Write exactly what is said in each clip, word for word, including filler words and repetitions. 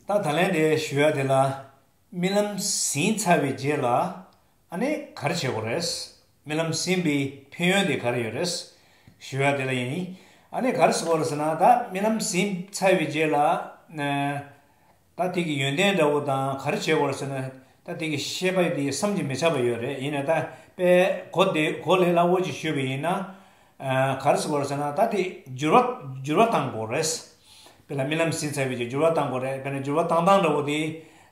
ད་ད་ལན་དེ་ཞུ་ཡ་དེ་ལ། རྨི་ལམ་ཟིན་ཚར་བའི་རྗེས་ལ་ཨ་ནི་ག་རེ་བྱེད་དགོས་རེད། རྨི་ལམ་ཟིན་པའི་ཕན་ཡོན་དེ་ག་རེ་ཡོད་རེད། ཞུ་ཡ་དེ་ལ་ཡིན། ཨ་ནི་ག་རེ་ཟེར་དགོས་རེད་ཟེར་ན། ད་རྨི་ལམ་ཟིན་ཚར་བའི་རྗེས་ལ་ད་དེ་གི་ཡོན་ཏན་འདྲ་བོ་དང་ག་རེ་བྱེད་དགོས་རེད་ཟེར་ན། ད་དེ་གི་ཤེས་པ་དེ་བསམ་གྱིས་མི་ཁྱབ་པ་ཡོད་རེད། ཡིན་ནའི་ད་དཔེ་གོ་བདེ་གོ་ལས་སླ་བོ་ཅིག་ཞུས་པ་ཡིན་ན། ཨ། ག་རེ་ཟེར་དགོས་རེད་ཟེར་ན། ད་དེ་འགྱུར་བ་འགྱུར་བ་གཏང་དགོས་རེད། དཔེར་ན་རྨི་ལམ་ཟིན་ཚར་བའི་རྗེས་འགྱུར་བ་གཏང་དགོས་རེད། དཔེར་ན་འགྱུར་བ་གཏང་སྟངས་འདྲ་བོ་དེ།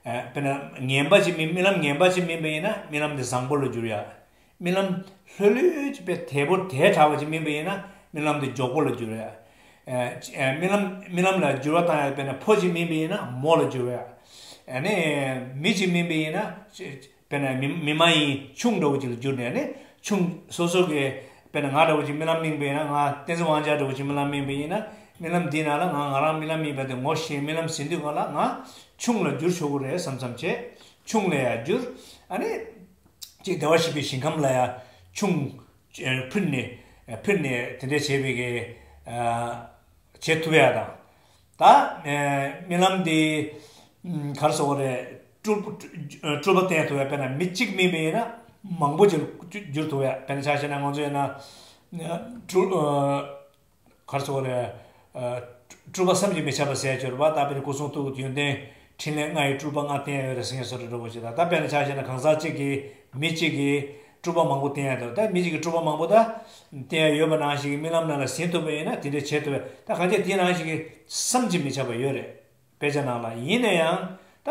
ཨ། དཔེར་ན་ངན་པ་ཅིག་མིན། རྨི་ལམ་ངན་པ་ཅིག་མིན་པ་ཡིན་ན་རྨི་ལམ་དེ་བཟང་པོ་ལ་འགྱུར་ཡ། རྨི་ལམ་ལྷོད་ལྷོད་ཅིག་དཔེ་དལ་པོ་དལ་དྲགས་པ་ཅིག་མིན་པ་ཡིན་ན་རྨི་ལམ་དེ་མགྱོགས་པོ་ལ་འགྱུར་ཡ། ཨ། རྨི་ལམ་རྨི་ལམ་ལ་འགྱུར་བ་གཏང་ཡ། དཔེར་ན་ཕོ་ཅིག་མིན་པ་ཡིན་ན་མོ་ལ་འགྱུར་ཡ། ཨ་ནི་མི་ཅིག་མིན་པ་ཡིན་ན། དཔེར་ན་མི་མི་མ་ཡིན་ཆུང་འདྲ་བོ་ཅིག་ལ་གྱུར་ནས་ནི། ཆུང་སོ་སོ་གི། དཔེར་ན་ང་འདྲ་བོ་ཅིག་རྨི་ལམ་རྨིས་པ་ཡིན་ན། ང་བསྟན་འཛིན་དབང་རྒྱལ་འདྲ་བོ་ཅིག་རྨི་ལམ་རྨིས་པ་ཡིན་ན། རྨི་ལམ་འདིའི་ནང་ལ་ང་ང་རང་རྨི་ལམ་རྨིས་པ་དེ་ངོ་ཤེས། རྨི་ལམ་ཟིན་དུས་སྒང་ལ་ང་ཆུང་ལ་འགྱུར་ཆོག་གི་རེད་བསམ་བསམ་བྱས། ཆུང་ལ་ཡ་འགྱུར། ཨ་ནི་ཅིག་བདེ་བར་གཤེགས་པའི་ཞིང་ཁམས་ལ་ཡ་ཆུང་ཕུལ་ནས། ཕུལ་ནས་དེ་འདྲ་བྱས་པའི་གི། ཨ། བྱེད་ཐུབ་ཡ་དང་། ད་རྨི་ལམ་འདི་ག་རེ་ཟེར་དགོས་རེད། སྤྲུལ་སྤྲུལ་པ་བསྟན་ཐུབ་ཡ། དཔེར་ན་མི་གཅིག་རྨིས་པ་ཡིན་ན་མང་པོ་ཅིག་འགྱུར་ཐུབ་ཡ། དཔེར་ན་ཆ་བཞག་ན་ང་ཚོ་ཡིན་ན་སྤྲུལ། ག་རེ་ཟེར་དགོས་རེད། སྤྲུལ་པ་བསམ་གྱིས་མི་ཁྱབ་པ་ཟེར་ཡ་ཅིག་ཡོད་རེད་པ། ད་དཔེར་ན་སྐུ་གསུང་ཐུགས་ཡོན་ཏན་ཕྲིན་ལས་ལྔ་ཡི་སྤྲུལ་པ་ལྔ་བསྟན་ཡ་ཡོད་རེད་ཟེར་མཁན་བཟོ་འདྲ་འདྲ་བོ་ཅིག་དང་། ད་དཔེར་ན་ཆ་བཞག་ན་གང་ཟག་གཅིག་གིས་མི་གཅིག་གིས་སྤྲུལ་པ་མང་པོ་བསྟན་ཡ་འདུག་ད་མི་གཅིག་གིས་སྤྲུལ་པ་མང་པོ་ད་བསྟན་ཡ་ཡོད་པ་ནང་བཞིན་གྱི་རྨི་ལམ་ནང་ལ་ཟིན་ཐུབ་པ་ཡིན་ན་དེ་འདྲ་བྱེད་ཐུབ་པ། ད་གང་ཅི་དེ་ནང་བཞིན་གྱི་བསམ་གྱིས་མི་ཁྱབ་པ་ཡོད་རེད། དཔེ་ཆ་ནང་ལ། ཡིན་ན་ཡང་ད་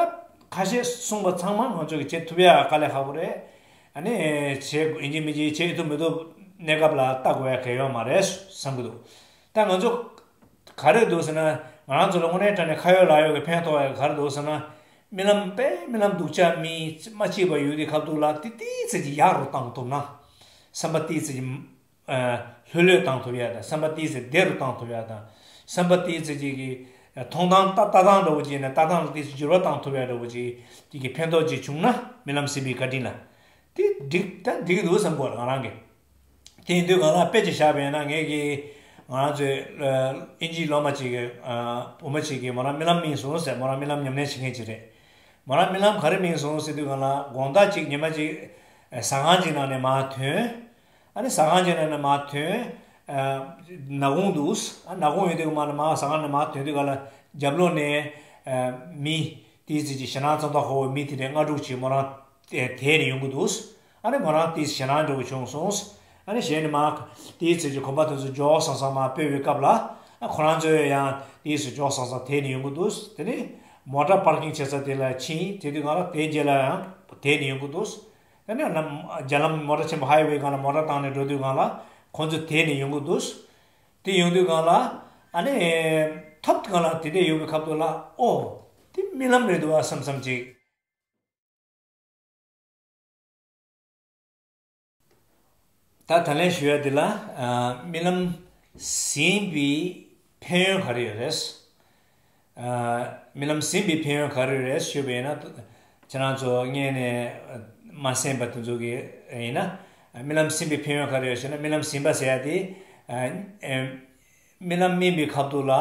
ཁ་ཤས་གསུངས་པ་ཚང་མ་ང་ཚོ་གིས་བྱེད་ཐུབ་ཡ་དཀའ་ལས་ཁག་པོ་རེད། ཨ་ནི་བྱེད་ཡིན་གཅིག་མིན་གཅིག་བྱེད་ཐུབ་མི་ཐུབ་གནས་སྐབས་ལ་ལྟ་དགོས་ཡ་གལ་ཡོད་མ་རེད་བསམ་གྱི་འདུག་ད་ང་ཚོ་ག་རེ་འདུག་ཟེར་ན། ང་རང་ཚོ་ལ་དངོས་གནས་དྲང་གནས་ཁ་ཡོད་ལག་ཡོད་ཀྱི་ཕན་ཐོགས་ཡ་ག་རེ་འདུག་ཟེར་ན། རྨི་ལམ་དཔེ་རྨི་ལམ་སྡུག་ཅག་རྨིས་མ་སྐྱིད་པ་ཡོད་དུས་སྐབས་དུས་ལ་དེ་ཏོག་ཙམ་ཅིག་ཡག་རུ་བཏང་ཐུབ་ན། བསམ་པ་ཏོག་ཙམ་ཅིག་ཨ། ལྷོད་ལྷོད་བཏང་ཐུབ་ཡ་དང་། བསམ་པ་ཏོག་ཙམ་བདེ་རུ་བཏང་ཐུབ་ཡ་དང་། བསམ་པ་ཏོག་ཙམ་ཅིག་གི་ཨ། མཐོང་སྟངས་ལྟ་ལྟ་སྟངས་འདྲ་བོ་ཅིག་ཡིན་ན་ལྟ་སྟངས་ལ་ཏོག་ཙམ་འགྱུར་བ་བཏང་ཐུབ་ཡ་འདྲ་བོ་ཅིག་ཅིག་གི་ཕན་ཐོགས་ཅིག་བྱུང་ན། རྨི་ལམ་ཟིན་པའི་བཀའ་དྲིན་ལ་དེ་འགྲིག་ད་འགྲིག་གི་འདུག་བསམ་གྱི་ཡོད་རེད་ང་རང་གིས། དེ་ཡིན་དུས་སྒང་ལ་དཔེ་ཅིག་བཞག་པ་ཡིན་ན། ངས་ཀྱིས་ང་རང་ཚོའི་ཨ། ཨིན་ཇིའི་སློབ་མ་ཅིག་གིས། ཨ། བུ་མོ་ཅིག་གིས་མོ་རང་རྨི་ལམ་རྨིས་སོང་ཟེར། མོ་རང་རྨི་ལམ་ཉམས་ལེན་བྱེད་མཁན་ཅིག་རེད། མོ་རང་རྨི་ལམ་ག་རེ་རྨིས་སོང་ཟེར་དུས་སྒང་ལ། དགོང་དག་ཅིག་ཉི་མ་ཅིག་ཟ་ཁང་ཅིག་ནང་ནས་མར་ཐོན། ཨ་ནི་ཟ་ཁང་ཅིག་ནང་ནས་མར་ཐོན། ཨ། ནག་ཁུང་འདུག་ཨ། ནག་ཁུང་ཡོད་དུས་སྒང་ལ་མར་ཟ་ཁང་ནས་མར་ཐོན་དུས་སྒང་ལ་རྒྱབ་ལོགས་ནས་ཨ། མི་ཏོག་ཙམ་ཅིག་ཞེད་སྣང་ཙམ་ཙམ་ཁོག་པའི་མི་དེ་འདྲ་ལྔ་དྲུག་ཅིག་མོ་རང་དེད་ནས་ཡོང་གི་འདུག་ཨ་ནི་མོ་རང་ཏོག་ཙམ་ཞེད་སྣང་འདྲ་བོ་བྱུང་སོང་། ཨ་ནི་གཞན་ནས་མར་ཏོག་ཙམ་ཅིག་གོམ་པ་དེ་ཚོ་མགྱོགས་སང་སང་མར་སྤོས་པའི་སྐབས་ལ། ཨ། ཁོ་རང་ཚོ་ཡང་ཏོག་ཙམ་མགྱོགས་སང་སང་དེད་ནས་ཡོང་གི་འདུག་དེ་ནས་མོ་ཊ་པར་ཀིང་བྱེད་ས་དེ་ལ་ཕྱིན། དེ་དུས་སྒང་ལ་དེའི་རྗེས་ལ་ཡང་དེད་ནས་ཡོང་གི་འདུག་ཨ་ནི་ལམ་རྒྱ་ལམ་མོ་ཊ་ཆེན་པོ་ཧའི་ཝེ་སྒང་ལ་མོ་ཊ་བཏང་ནས་འགྲོ་དུས་སྒང་ལ་ཁོ་ཚོ་དེད་ནས་ཡོང་གི་འདུག་དེ་ཡོང་དུས་སྒང་ལ། ཨ་ནི་ཐོབ་སྒང་ལ་དེ་འདྲ་ཡོང་བའི་སྐབས་དུས་ལ། ཨོ། དེ་རྨི་ལམ་རེད་འདུག་ཨ་བསམ་བསམ་ཅིག་ད་ད་ལན་ཞུ་ཡ་འདི་ལ། ཨ། རྨི་ལམ་ཟིན་པའི་ཕན་ཡོན་ག་རེ་ཡོད་རེད། ཨ། རྨི་ལམ་ཟིན་པའི་ཕན་ཡོན་ག་རེ་ཡོད་རེད་ཞུས་པ་ཡིན་ན། ཁྱེད་རང་ཚོ་སྔོན་ནས་མ་གསན་པ་དེ་ཚོ་གི་ཡིན་ན། རྨི་ལམ་ཟིན་པའི་ཕན་ཡོན་ག་རེ་ཡོད་ཞེ་ན། རྨི་ལམ་ཟིན་པ་ཟེར་ཡ་དེ། ཨ། ཨེམ། རྨི་ལམ་རྨིས་པའི་སྐབས་དུས་ལ་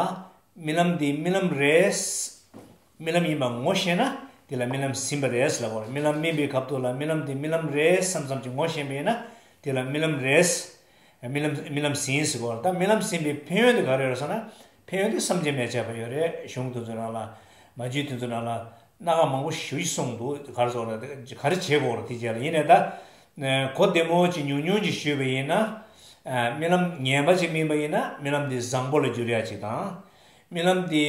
རྨི་ལམ་འདི་རྨི་ལམ་རེད། རྨི་ལམ་ཡིན་པ་ངོ་ཤེས་ན་དེ་ལ་རྨི་ལམ་ཟིན་པ་རེད་ལབ་དགོས་རེད། རྨི་ལམ་རྨིས་པའི་སྐབས་དུས་ལ་རྨི་ལམ་འདི་རྨི་ལམ་རེད་བསམ་བསམ་གྱིས་ངོ་ཤེས་པ་ཡིན་ན་དེ་ལ་རྨི་ལམ་རེད། རྨི་ལམ་རྨི་ལམ་ཟིན་ཟེར་དགོས་རེད། ད་རྨི་ལམ་ཟིན་པའི་ཕན་ཡོན་དེ་ག་རེ་ཡོད་རེད་ཟེར་ན། ཕན་ཡོན་དེ་བསམ་གྱིས་མི་ཁྱབ་པ་ཡོད་རེད། གཞུང་དེ་ཚོ་ནང་ལ། མ་བརྗོད་དེ་ཚོ་ནང་ལ། སྣ་ཁ་མང་པོ་ཞེ་པོ་ཅིག་གསུངས་འདུག་ག་རེ་ཟེར་དགོས་རེད། ག་རེ་བྱེད་དགོས་རེད་དེ་རྗེས་ལ། ཡིན་ནའི་ད་གོ་བདེ་མོ་ཅིག་ཉུང་ཉུང་ཅིག་ཞུས་པ་ཡིན་ན། ཨ། རྨི་ལམ་ངན་པ་ཅིག་རྨིས་པ་ཡིན་ན་རྨི་ལམ་འདི་བཟང་པོ་ལ་འགྱུར་ཡ་ཅིག་དང་། རྨི་ལམ་འདི་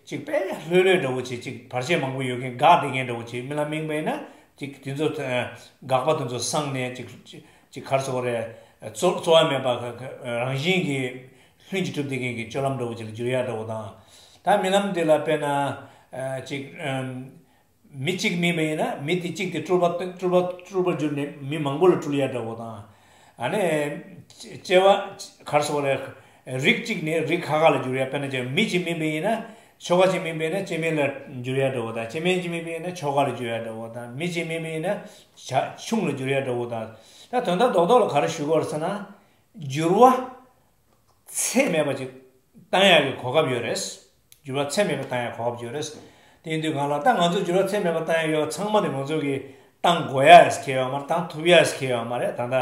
ཅིག་དཔེ་ལྷོད་ལྷོད་འདྲ་བོ་ཅིག་ཅིག་བར་ཆད་མང་པོ་ཡོད་མཁན། འགག་བསྡད་མཁན་འདྲ་བོ་ཅིག་རྨི་ལམ་རྨིས་པ་ཡིན་ན། ཅིག་དེ་ཚོ། ཨ། འགག་པ་དེ་ཚོ་སངས་ནས་ཅིག་ཅིག་ཅིག་ག་རེ་ཟེར་དགོས་རེད། རྩོལ་རྩོལ་བ་མེད་པ་རང་བཞིན་གྱིས་ལྷུན་གྱིས་གྲུབ་བསྡད་མཁན་གྱི་སྤྱོད་ལམ་འདྲ་བོ་ཅིག་ལ་འགྱུར་ཡ་འདྲ་བོ་དང་། ད་རྨི་ལམ་འདི་ལ་དཔེར་ན། ཨ། ཅིག་ཨམ། མི་གཅིག་རྨིས་པ་ཡིན་ན་མི་དེ་གཅིག་དེ་སྤྲུལ་པ་སྤྲུལ་པ་སྤྲུལ་པར་གྱུར་ནས་མི་མང་པོ་ལ་སྤྲུལ་ཡ་འདྲ་བོ་དང་། ཨ་ནི་སྐྱེ་བ་ག་རེ་ཟེར་དགོས་རེད། རིགས་གཅིག་ནས་རིགས་ཁ་ཁ་ལ་འགྱུར་ཡ། དཔེར་ན་ཅིག་མི་གཅིག་རྨིས་པ་ཡིན་ན་ཆོ་ག་གཅིག་རྨིས་པ་ཡིན་ན་སྐྱེ་དམན་ལ་འགྱུར་ཡ་འདྲ་བོ་དང་། སྐྱེ་དམན་གཅིག་རྨིས་པ་ཡིན་ན་ཆོ་ག་ལ་འགྱུར་ཡ་འདྲ་བོ་དང་། མི་གཅིག་རྨིས་པ་ཡིན་ན་བྱ་ཁྱུང་ལ་འགྱུར་ཡ་འདྲ་བོ་དང་། ད་དོན་དག་རྡོག་རྡོག་ལ་ག་རེ་ཞུ་དགོས་རེད་ཟེར་ན། འགྱུར་བ་ཚད་མེད་པ་ཅིག་བཏང་ཡག་གི་གོ་སྐབས་ཡོད་རེད། འགྱུར་བ་ཚད་མེད་པ་བཏང་ཡག་གོ་སྐབས་ཡོད་རེད། དེ་ཡིན་དུས་གང་ལ་ད་ང་ཚོ་འགྱུར་བ་ཚད་མེད་པ་བཏང་ཡ་ཡོད་ཚང་མ་དེ་ང་ཚོ་གིས་བཏང་དགོས་ཡ་ཟེར་ཁེལ་ཡོད་མ་རེད། བཏང་ཐུབ་ཡ་ཟེར་ཁེལ་ཡོད་མ་རེད། ད་ལྟ་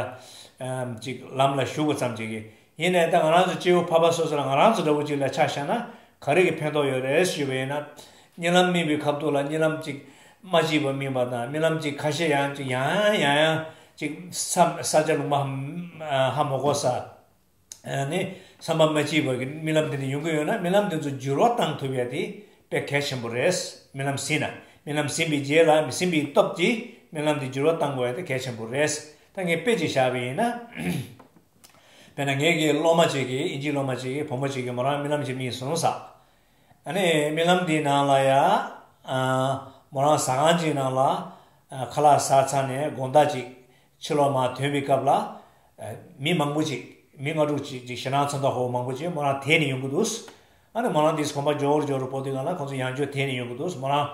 ཨམ་ཅིག་ལམ་ལ་ཞུགས་པ་ཙམ་ཅིག་གིས། ཡིན་ནའི་ད་ང་རང་ཚོ་སྐྱེ་བོ་ཕལ་པ་སོ་སོ་ལ་ང་རང་ཚོ་འདྲ་བོ་ཅིག་ལ་ཆ་བཞག་ན་ག་རེ་གི་ཕན་ཐོགས་ཡོད་རེད་ཞུས་པ་ཡིན་ན། གཉིད་ལམ་སྨིན་པའི་ཁ་ཐུག་ལ་གཉིད་ལམ་ཅིག་མ་སྐྱིད་པ་སྨིན་པ་དང་། རྨི་ལམ་ཅིག་ཁ་ཤས་ཡང་ཅིག་ཡང་ཡང་ཡང་ཅིག་ས་ས་ཆ་ལུང་པ་ཧ་མ་གོ་ས། ནི་བསམ་པ་མ་སྐྱིད་པ་གི་རྨི་ལམ་དེ་འདྲ་ཡོང་གི་ཡོད་ན། རྨི་ལམ་དེ་ཚོ་འགྱུར་བ་བཏང་ཐུབ་ཡ་དེ་དཔེ་གལ་ཆེན་པོ་རེད། རྨི་ལམ་ཟིན་ན། རྨི་ལམ་ཟིན་པའི་རྗེས་ལ་ཟིན་པའི་སྟོབས་ཀྱིས་རྨི་ལམ་དེ་འགྱུར་བ་བཏང་དགོས་ཡ་དེ་གལ་ཆེན་པོ་རེད། ད་ངས་དཔེ་ཅིག་བཞག་པ་ཡིན་ན། དཔེར་ན་ངེད་ཀྱི་སློབ་མ་ཅིག་གིས། དབྱིན་ཇིའི་སློབ་མ་ཅིག་གིས་བུ་མོ་ཅིག་གིས་མོ་རང་རྨི་ལམ་ཅིག་རྨིས་སོང་ཟེར། ཨ་ནི་རྨི་ལམ་དེའི་ནང་ལ་ཡ། ཨ། མོ་རང་ཟ་ཁང་ཅིག་ནང་ལ། ཨ། ཁ་ལག་ཟ་ཚར་ནས་དགོང་དག་ཅིག་ཕྱི་ལོགས་མར་ཐོན་པའི་སྐབས་ལ། ཨ། མི་མང་པོ་ཅིག་མི་ལྔ་དྲུག་ཅིག་ཅིག་ཞེད་སྣང་ཚ་མདོག་ཁ་པོ་མང་པོ་ཅིག་མོ་རང་དེད་ནས་ཡོང་གི་འདུག་ཨ་ནི་མོ་རང་དེས་གོམ་པ་མགྱོགས་རུ་མགྱོགས་རུ་སྤོ་དུས་སྒང་ལ་ཁོང་ཚོ་ཡང་བསྐྱར་དེད་ནས་ཡོང་གི་འདུག་མོ་རང་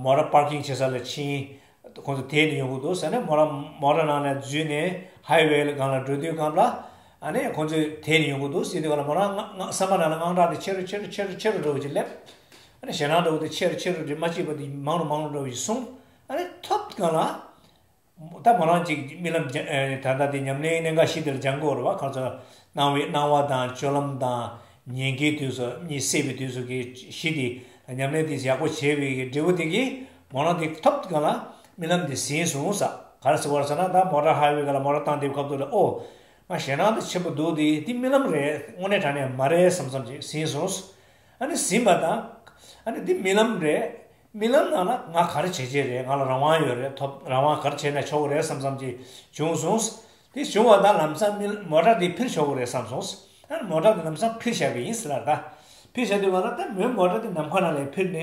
མོ་ཊ་པར་ཀིང་བྱེད་ས་ལ་ཕྱིན། ཁོང་ཚོ་དེད་ནས་ཡོང་གི་འདུག་ཟེར་ནས། མོ་རང་མོ་ཊ་ནང་ནས་འཛུལ་ནས་ཧའི་ཝེ་སྒང་ལ་འགྲོ་དུས་སྒང་ལ། ཨ་ནི་ཁོང་ཚོས་དེད་ནས་ཡོང་གི་འདུག་ཟེར་དུས་སྒང་ལ་མོ་རང་ང་ང་བསམ་པ་ནང་ལ་དངངས་སྐྲག་དེ་ཆེ་རུ་ཆེ་རུ་ཆེ་རུ་ཆེ་རུ་འགྲོ་བ་ཅིག་སླེབས། ཨ་ནི་ཞེད་སྣང་འདྲ་བོ་དེ་ཆེ་རུ་ཆེ་རུ་འགྲོ། མ་སྐྱིད་པ་དེ་མང་རུ་མང་རུ་འགྲོ་བ་ཅིག་སོང་། ཨ་ནི་ཐོབ་སྒང་ལ། ད་མོ་རང་ཅིག་རྨི་ལམ་སྦྱང་། ཨེ། ད་ལྟ་དེ་ཉམས་ལེན་གནད་འགག་བཞི་དེ་ལ་སྦྱང་དགོས་རེད་བ། ཁ་ཚ་སྣང་བའི་སྣང་བ་དང་སྤྱོད་ལམ་དང་ཉན་མཁན་དུས་སུ་གཉིད་སད་པའི་དུས་སུ་གི་བཞི་དེ་ཉམས་ལེན་དེ་ཡག་པོ་བྱས་པའི་གི་འབྲས་བུ་དེ་གིས་མོ་རང་དེ་ཐོབ་སྒང་ལ་རྨི་ལམ་དེ་ཟིན་སོང་ཟེར། ག་རེ་ཟེར་བ་རེད་ཟེར་ན། ད་མོ་ཊ་ཧའི་ཝེ་སྒང་ལ་མོ་ཊ་བཏང་དེའི་སྐབས་དུས་ལ། ཨོ། ང་ཞེད་སྣང་དེ་ཆེན་པོ་འདུག་དེ་དེ་རྨི་ལམ་རེད། དངོས་གནས་དྲང་གནས་མ་རེད་བསམ་བསམ་ཅིག་ཟིན་སོང་། ཨ་ནི་ཟིན་པ་དང་། ཨ་ནི་འདི་རྨི་ལམ་རེད། རྨི་ལམ་ནང་ལ་ང་ག་རེ་བྱེད་བྱེད་རེད། ང་ལ་རང་དབང་ཡོད་རེད། ཐོབ། རང་དབང་ག་རེ་བྱས་ན་ཆོག་གི་རེད་བསམ་བསམ་ཅིག་བྱུང་སོང་། དེ་བྱུང་བ་དང་ལམ་སང་རྨི། མོ་ཊ་དེ་འཕུར་ཆོག་གི་རེད་བསམ་སོང་། ཨ་ནི་མོ་ཊ་དེ་ལམ་སང་འཕུར་བཞག་པ་ཡིན་ཟེར་ལ། ད་འཕུར་བཞག་དུས་སྒང་ལ་ད་མོའི་མོ་ཊ་དེ་ནམ་མཁའ་ནང་ལ་འཕུར་ནས།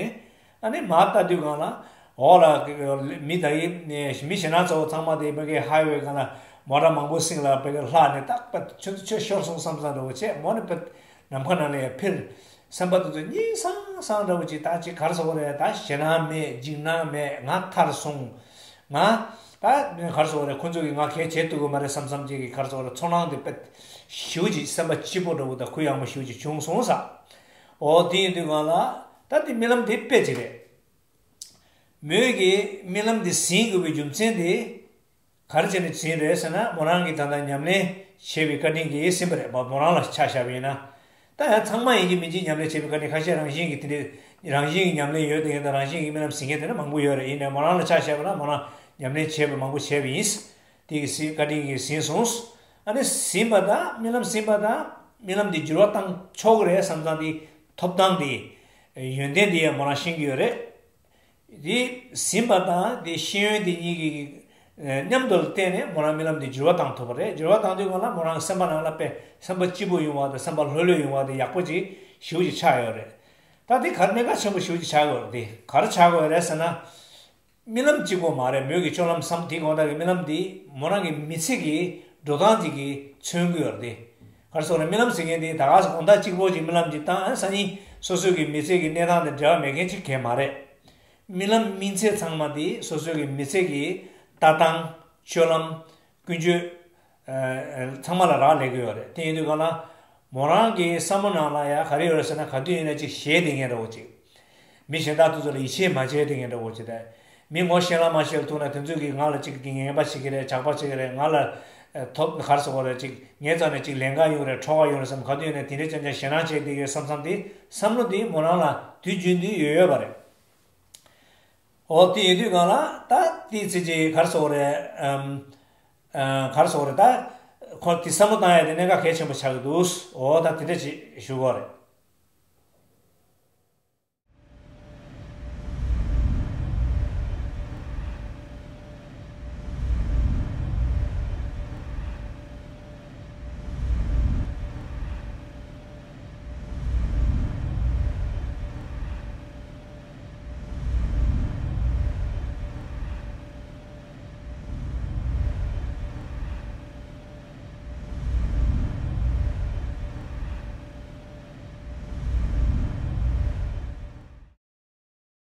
ཨ་ནི་མར་ལྟ་དུས་སྒང་ལ། འོག་ལ་མི་དེ་གི་མི་ཞེད་སྣང་ཚ་བོ་ཚང་མ་དེ་ཕ་གི་ཧའི་ཝེ་སྒང་ལ་མོ་ཊ་མང་པོ་བསྲིངས་ལ་ཕ་གི་ལྷགས་ནས། ད་ཕར་ཁྱོད་ཚོ་ཁྱོད་ཤོར་སོང་བསམ་བསམ་འདྲ་བོ་བྱས། མོ་ནི་ཕར་ནམ་མཁའ་ནང་ལ་ཡར་འཕུར། སེམས་པ་དེ་ཚོ་སྙིང་སང་སང་འདྲ་བོ་ཅིག་ད་ཅིག་ག་རེ་ཟེར་དགོས་རེད། ད་ཞེད་སྣང་མེད། འཇིགས་སྣང་མེད། ང་ཐར་སོང་། ང་ད་ག་རེ་ཟེར་དགོས་རེད། ཁོ་ཚོ་གིས་ང་གལ་བྱེད་ཐུབ་ཀྱི་མ་རེད་བསམ་བསམ་ཅིག་གི་ག་རེ་ཟེར་དགོས་རེད། ཚོར་སྣང་དེ་དཔེ་ཞེ་པོ་ཅིག་སེམས་པ་སྐྱིད་པོ་འདྲ་བོ་དང་གུ་ཡངས་པོ་ཞེ་པོ་ཅིག་བྱུང་སོང་ཟེར། འོ་དེ་ཡིན་དུས་སྒང་ལ་ད་དེ་རྨི་ལམ་དེ་དཔེ་ཅིག་རེད། མོས་ཀྱིས་རྨི་ལམ་དེ་ཟིན་དགོས་པའི་རྒྱུ་མཚན་དེ་ག་རེ་བྱས་ནས་ཟིན་རེད་ཟེར་ན། མོ་རང་གིས་ད་ལྟ་ཉམས་ལེན་བྱས་པའི་བཀའ་དྲིན་གྱིས་ཟིན་པ་རེད། མོ་རང་ལ་ཆ་བཞག་པ་ཡིན་ན། ད་ཡང་ཚང་མ་ཡིན་གཅིག་མིན་གཅིག་ཉམས་ལེན་བྱས་པའི་བཀའ་དྲིན། ཁ་ཤས་རང་བཞིན་གྱིས་དེ་འདྲའི་རང་བཞིན་གྱི་ཉམས་ལེན་ཡོད་དེ་ཡིན་ད། རང་བཞིན་གྱིས་རྨི་ལམ་ཟིན་མཁན་དེ་འདྲ་མང་པོ་ཡོད་རེད། ཡིན་ནའི་མོ་རང་ལ་ཆ་བཞག་པ་ན་མོ་རང་ཉམས་ལེན་བྱས་པ་མང་པོ་བྱས་པ་ཡིན། དེ་གི་ཟིན། བཀའ་དྲིན་གྱིས་ཟིན་སོང་། ཨ་ནི་ཟིན་པ་དང་རྨི་ལམ་ཟིན་པ་དང་རྨི་ལམ་འདི་འགྱུར་བ་བཏང་ཆོག་གི་རེད་བསམ་སྟངས་དེ། ཐོབ་ཐང་དེ། ཡོན་ཏན་དེ་ཡང་མོ་རང་ཤེས་ཀྱི་ཡོད་རེད། དེ་ཟིན་པ་དང་དེ་ཤེས་ཡོན་དེ་གཉིས་ཀྱི་མཉམ་དུ་ལ་བརྟེན་ནས་མོ་རང་རྨི་ལམ་དེ་འགྱུར་བ་བཏང་ཐུབ་པ་རེད། འགྱུར་བ་བཏང་དུས་སྒང་ལ་མོ་རང་སེམས་པ་ནང་ལ་དཔེ་སེམས་པ་སྐྱིད་པོ་ཡོང་བ་དང་སེམས་པ་ལྷོད་ལྷོད་ཡོང་བ་དེ་ཡག་པོ་ཅིག་ཞེ་པོ་ཅིག་ཆགས་ཡོད་རེད། ད་དེ་ག་རེ་གནད་འགག་ཆེན་པོ་ཞེ་པོ་ཅིག་ཆགས་ཡོད་རེད། དེ་ག་རེ་ཆགས་ཡོད་རེད་ཟེར་ན། རྨི་ལམ་གཅིག་པོ་མ་རེད། མོས་ཀྱི་སྤྱོད་ལམ་བསམ། དེའི་དགོང་དག་གི་རྨི་ལམ་འདི་མོ་རང་གི་མི་ཚེ་གི་འགྲོ་སྟངས་ཅིག་གིས་མཚོན་གྱི་ཡོད་རེད་དེ། ག་རེ་ཟེར་ན་རྨི་ལམ་ཟེར་མཁན་དེ་ད་ག་སེ་དགོང་དག་གཅིག་པོ་ཅིག་རྨི་ལམ་ཅིག་བཏང་། ཨ་སང་ཉིན་སོ་སོ་གི་མི་ཚེ་གི་གནས་སྟངས་དང་འབྲེལ་བ་མེད་མཁན་ཅིག་གང་ཡང་མ་རེད། རྨི་ལམ་རྨིས་ཚད་ཚང་མ་དེ་སོ་སོ་གི་མི་ཚེ་གི་ལྟ་སྟངས། སྤྱོད་ལམ། ཀུན་སྤྱོད། ཨ། ཚང་མ་ལ་རག་ལས་ཀྱི་ཡོད་རེད། དེ་ཡིན་དུས་སྒང་ལ་མོ་རང་གི་བསམ་བློ་ནང་ལ་ཡ་ག་རེ་ཡོད་རེད་ཟེར་ན། ག་དུས་ཡིན་ན་ཅིག་ཞེད་བསྡད་མཁན་འདྲ་བོ་ཅིག་མི་གཞན་དག་དེ་ཚོ་ལ་ཡིད་ཆེས་མ་བྱས་བསྡད་མཁན་འདྲ་བོ་ཅིག་དང་། མི་ངོ་ཤེས་ལ་མ་ཤེས་ལ་ཐུག་ན་དེ་ཚོས་ཀྱིས་ང་ལ་ཅིག་གི་ངན་པ་བྱེད་ཀྱི་རེད། ཇག་པ་བྱེད་ཀྱི་རེད། ང་ལ་ཐོབ། ག་རེ་ཟེར་དགོས་རེད། ཅིག་ངའི་རྩ་ནས་ཅིག་ལན་ཁག་ཡོང་རེད། ཁྲོ་བ་ཡོང་རེད་བསམ། ག་དུས་ཡིན་ན་དེ་འདྲའི་ཅང་ཅང་ཞེད་སྣང་བྱས་བསྡད་ཀྱི་ཡོད་བསམ་བསམ་དེ་བསམ་བློ་དེ་མོ་རང་ལ་དུས་རྒྱུན་དུ་ཡོད་ཡོད་པ་རེད། འོ་དེ་ཡིན་དུས་སྒང་ལ་ད་དེའི་ཚེ་ཅིག་ག་རེ་ཟེར་དགོས་རེད། ཨམ། ཨ། ག་རེ་ཟེར་དགོས་རེད། ད་ཁོ་དེ་བསམ་བློ་བཏང་ཡ་དེ་གནད་འགག་གལ་ཆེན་པོ་ཆགས་ཀྱི་འདུག་འོ་ད་དེ་འདྲ་ཅིག་ཞུ་དགོས་རེད།